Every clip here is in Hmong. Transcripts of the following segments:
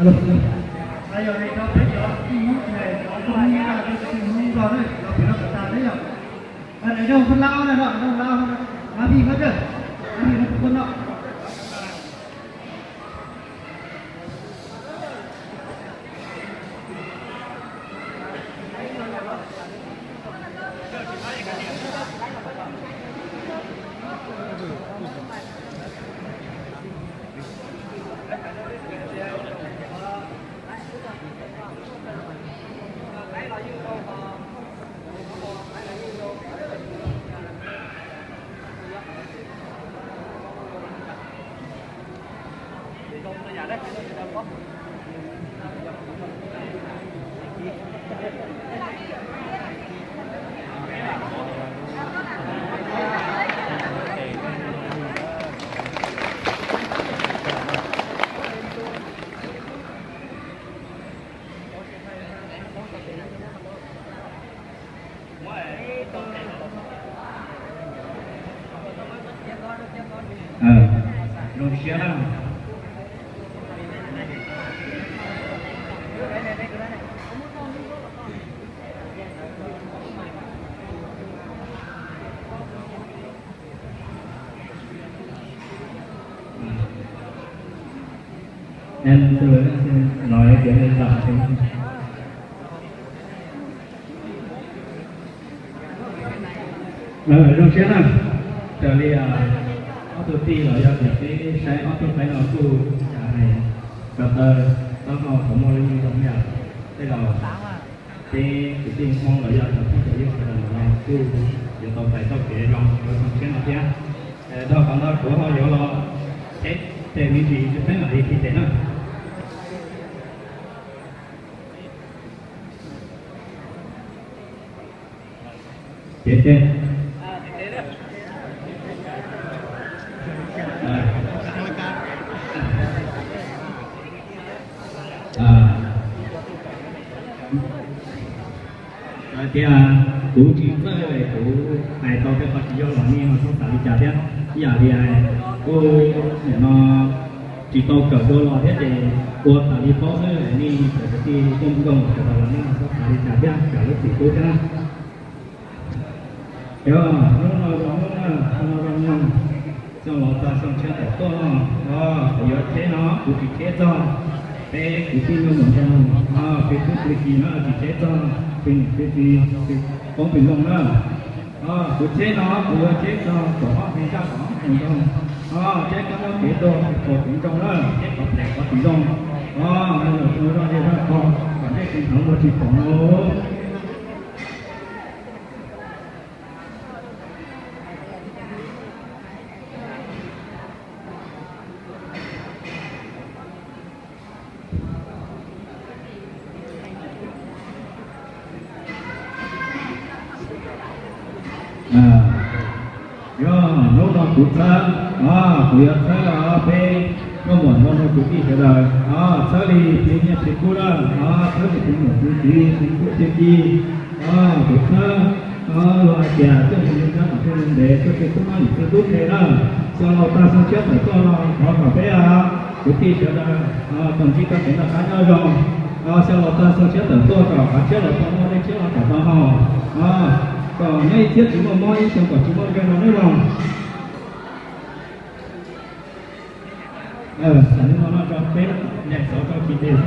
Alo, yog hais rau peb cov tij Hmoob ces cov tij Hmoob nyob no peb tij Hmoob nrog na, cov pem no kom tag na yog. Daim no peb lab na, daim no lab, lab pij qhov dawj, lab pij qhov dawj no. Zoo siab na. Em, no tias em. Zoo siab na, raws li ob tug tij los yog tias peb saib ob tug qaib no kuj hais ko taw taub hau qhov muag li zoo yam tej laus, peb kwv tij Hmoob los yog cov phooj cov ywg sawv daws los kuj yuav tau pais txoj kev zoo rau xyoo tshiab no thiab. Dhau qhov no kuv ho yuav los teb tes me ntsis tsis pheej mam li khi tes na. Ces ces hais tias kuv tsis txawj es kuv hais tau tej qhov tsis yog los nej ho txhob xav li cas thiab. Ib yam li kuj nim no tsis tau kawm dua los thiab ces ua tas li paub xwb, nej cov kwv tij tuaj nkoog sawv daws los nej ho txhob xav li cas thiab, tsam lub txim pub thiab na. Yog hnub no zoo hnub na, hnub no zoo no, xyoo laus tag xyoo tshiab tawm tuaj no, kuv yuav cheb no kuv tsis cheb txog peb kwv tij nyuj muam nraug, peb tub peb ki no tsis cheb txog peb niam peb txiv, peb qoob peb loo na. Kuv cheb no kuv yuav cheb txog kaum ob hlis zaj kaum ob hlis nroog, cheb kab mob kev tuag kaum kev nroo na, cheb qhov phem qhov tsis zoo. Mus lawm mus zoj zej zog tog, kom ntsej tsis hnov muag tsis pom no. Yog hnub no kuv txhawb, kuv yuav txhawb peb nyuj muam nraug nus kwv tij sawv daws, txhawb li pliag nyiaj pliag kub lawm, txhawb li pliag nyuam pliag txiv pliag kub pliag ci. Kuv txhawb luag hais tias tuaj mus nyob tom tej ntev tuaj tej tub no yim txwv tub qhe na. Xyoo laus tag xyoo tshiab tawm tuaj no thov kom peb kwv tij sawv daws tau ntsib tau kev noj qab nyob zoo. Xyoo laus tag xyoo tshiab tawm tuaj kom kav tshiab los tau noj, dej tshiab los kom tau haus, kom nyob ib txhiab tsis muaj mob, ib xyoo kom tsis muaj nkeeg no nawb mog. Tam sim no no tso peb daim xov rau khi tes.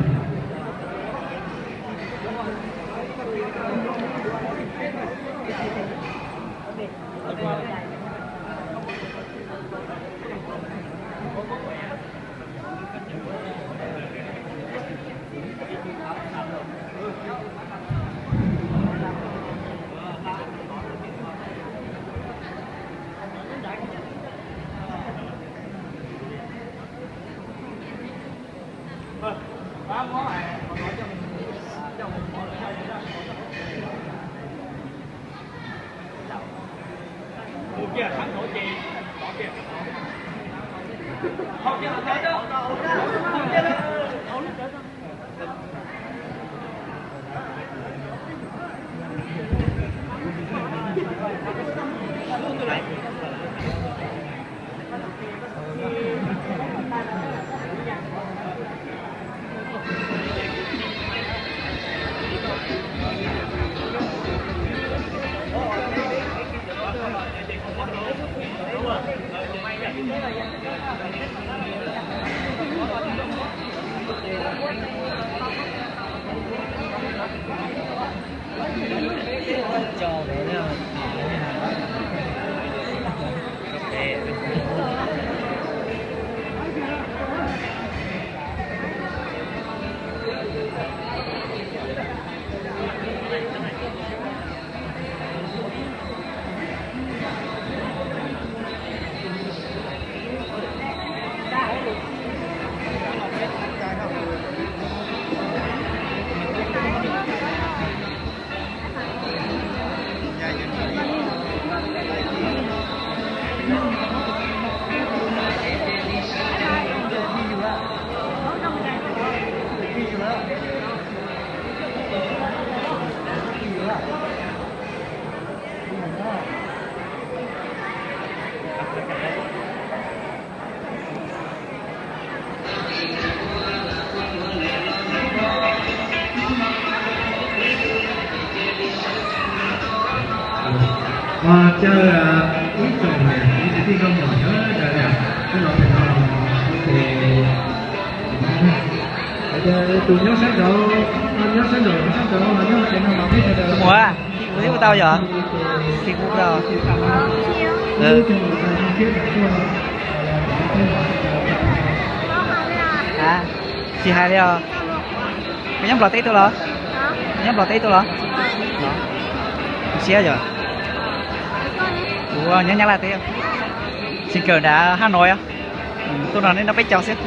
Os, caw ib tsoom niam txiv kwv tij nkauj muam sawv daws, tus no, tus nyob sab nraud, nyob sab nraud, sab nraud, nyob ces no mas peb sawv daws. Muam, khi kuv thiab ua tau yom? Khi kuv tau. Tsis hais li os. Koj nyob Nplog teb tuaj los? Nyob Nplog teb tuaj los? Siab yom. Kuv nyob Nyab Laj teb. Tsis kawm nram Haj Nois os. Tuaj no nej nrog peb caug xwb.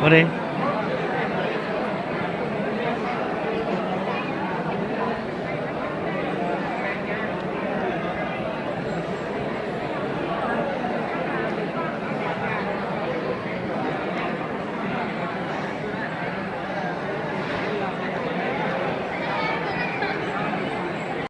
Ua li,